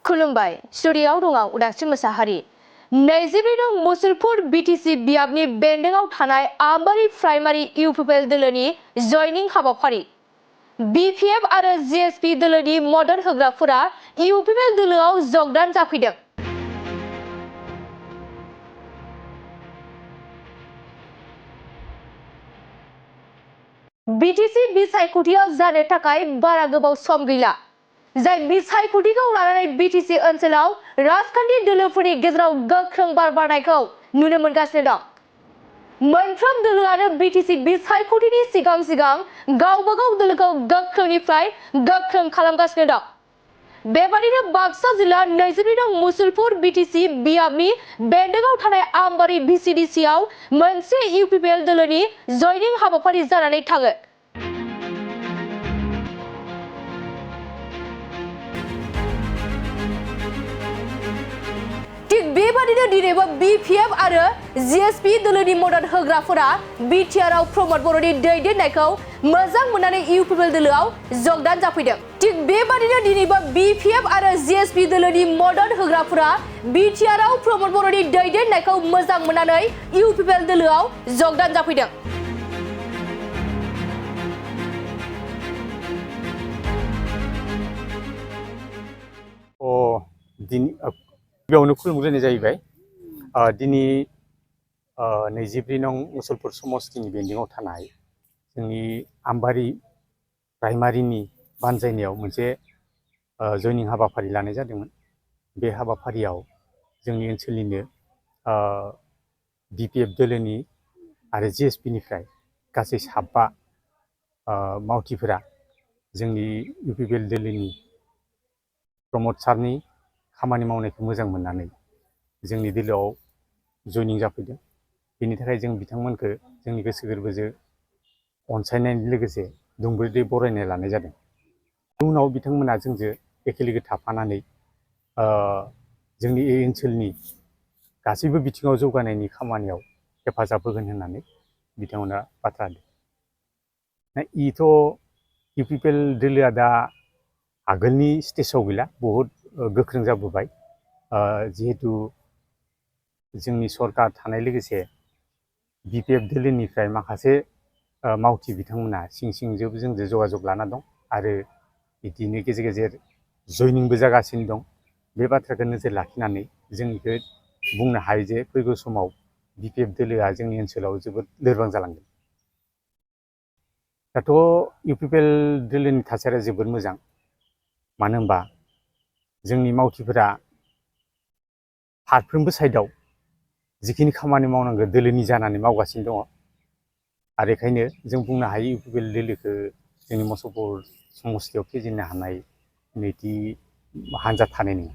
खुलुमबाय स्टुडिय'आव दं आं उदांस्रि मोसाहारि। 22 नं मुसलपुर बिटिसि बियाबनि बेन्दोंआव थानाय आम्बारि प्राइमारि इउपिपिएल दोलोनि जयनिं हाबाफारि। बिपिएफ आरो जिएसपि दोलोनि मदद होग्राफोरा इउपिपिएल दोलोआव जगदान जाफैदों। बिटिसि बिसायख'थियाव जानो थाखाय बारा गोबाव सम गैला। जाय बिसायख'थिखौ लानानै बिटिसि ओनसोलाव राजखान्थि दोलोफोरनि गेजेराव गोख्रों बार बारनायखौ नुनो मोनगासिनो दं। मोनफ्रोम दोलोआनो बिटिसि बिसायख'थिनि सिगां गावबागाव दोलोखौ गोख्रोंनिफ्राय गोख्रों खालामगासिनो दं। बेबादिनो बाक्सा जिल्ला 22 नं मुसलपुर बिटिसि बियाबनि बेन्दोंआव थानाय आम्बारि भिसिडिसिआव मोनसे इउपिपिएल दोलोनि जयनिं हाबाफारि जानानै थाङो। थिग बेबादिनो दिनैबो बिपिएफ आरो जिएसपि दोलोनि मदद होग्राफोरा बिटिआरआव प्रमद बर'नि दैदेननायखौ मोजां मोननानै इउपिपिएल दोलोआव जगदान जाफैदों। थिग बेबादिनो दिनैबो बिपिएफ आरो जिएसपि दोलोनि मदद होग्राफोरा बिटिआरआव प्रमद बर'नि दैदेननायखौ मोजां मोननानै इउपिपिएल दोलोआव जगदान जाफैदों। गिबियावनो खुलुमग्रोनाय जाहैबाय। दिनै 22 नं मुसलपुर समस्तिनि बेन्दोंआव थानाय जोंनि आम्बारि प्राइमारिनि बानजायनायाव मोनसे जयनिं हाबाफारि लानाय जादोंमोन। बे हाबाफारियाव जोंनि ओनसोलनिनो बिपिएफ दोलोनि आरो जिएसपिनिफ्राय गासै 7 मावथिफोरा जोंनि इउपिपिएल दोलोनि प्रमद सारनि खामानि मावनायखौ मोजां मोननानै जोंनि दोलोआव जयनिं जाफैदों। बेनि थाखाय जों बिथांमोनखौ जोंनि गोसो गोरबोजों अनसायनायनि लोगोसे दुंब्रुदै बरायनाय लानाय जादों। उनाव बिथांमोना जोंजों एखे लोगो थाफानानै जोंनि ओनसोलनि गासैबो बिथिङाव जौगानायनि खामानियाव हेफाजाब होगोन होननानै बिथांमोना बाथ्रा होदों। इथ' इउपिपिएल दोलोआ दा आगोलनि स्टेजाव गैला, बहुद गोख्रों जाबोबाय। जिहेतु जोंनि सरकार थानाय लोगोसे बिपिएफ दोलोनिफ्राय माखासे मावथि बिथांमोना सिंजों जोंजों जगाजग लाना दं आरो बिदिनो गेजेर गेजेर जयनिंबो जागासिनो दं। बे बाथ्राखौ नोजोर लाखिनानै जों बेखौ बुंनो हायो जे फैगौ समाव बिपिएफ दोलोआ जोंनि ओनसोलाव जोबोद लोरबां जालांगोन। दाथ' इउपिपिएल दोलोनि थासारिया जोबोद मोजां। मानो होनबा जोंनि मावथिफोरा फारफ्रोमबो साइडआव जिखिनि खामानि मावनांगौ दोलोनि जानानै मावगासिनो दङ आरो बेखायनो जों बुंनो हायो इउपिपिएल दोलोखौ जोंनि मुसलपुर समस्तियाव फेजेननो हानाय नैथि हान्जा थानाय नङा।